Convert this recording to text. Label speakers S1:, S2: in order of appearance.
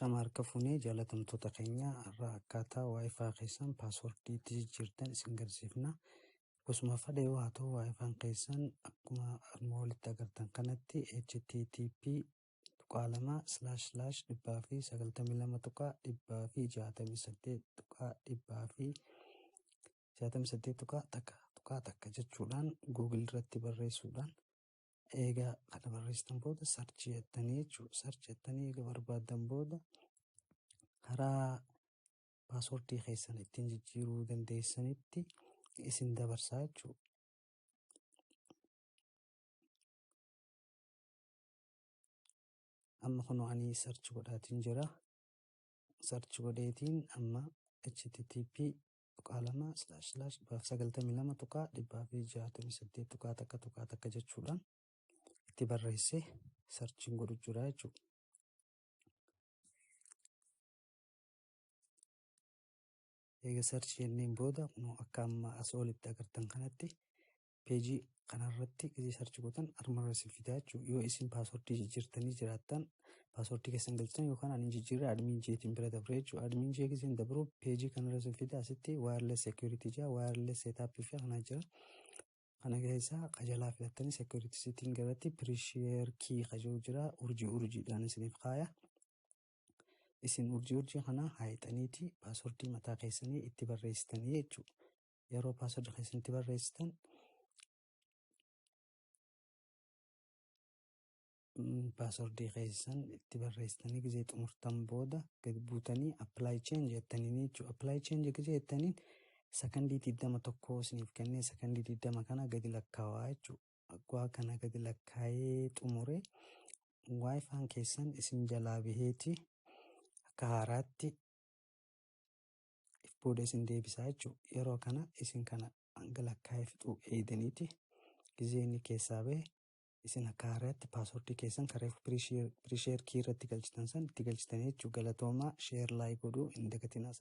S1: Shama harka fuunee jaalatamtoota keenya, irraa akkaataa WiFi keessan passwordii itti jijjiirtan isin garsiifna. Gosuma fedhe yoo haa ta'u, WiFi'n keessan akkuma armaan olitti agartan kanatti http://192.168.168.1.1 jechuudhaan Google irratti barreessuudhaan, egaa kana barreessitan booda search jettanii jechuudha. Search jettanii eega barbaaddan booda karaa passwordii keessan ittiin jijjiiruu dandeessanitti isin dabarsaa jechuudha. Amma kunoo ani search godhaatiin jira. Search godheetiin amma http://192.168.1.1 jechuudhaan itti barreessee searchiin godhu jira jechuudha. Eega search jenneen booda kunoo akka amma as olitti agartan kanatti peejii kanarratti gisee search gootan armarra isin fidaa jechuudha. Yoo isin passwordii jijjiirtanii jiraattan, passwordii keessan galchitan, yookaan ani jijjiirra admin jeetiin bira dabre jechuudha. Admin jee giseen dabru peejii kanarra isin fida. Asitti wireless security jira, wireless setup fi kana jira. Kana keessaa qajalaa filattanii security setting irratti pre-share key kajoo jira, urjii urjiidhaan isiniif kaaya. Isin urjii urjii kana haayixaniiti passwordii mataa keessanii itti barreessitanii jechuudha. Yeroo passwordii keessan itti barreessitan, passwordii keessan itti barreessitanii gisee xumurtan booda gadi buutanii apply change jettanii jechuudha. Apply change gisee jettaniin sakandii 21 isiniif kennee, sakandii 20 kana gadi lakkaawaa jechuudha. Waa kana gadi lakkaa'ee xumuree WiFi'n keessan isin jalaa baheeti akka haaraatti if booda isin deebisaa jechuudha. Yeroo kana isin kana hanga lakkaa'ee fixuu eegdaniiti, gisee inni keessaa bahe isin akka haaraatti passwordii keessan karaa pre-share key irratti galchitan san itti galchitanii jechuudha. Galatoomaa, share, like godhuu hin dagatinaa.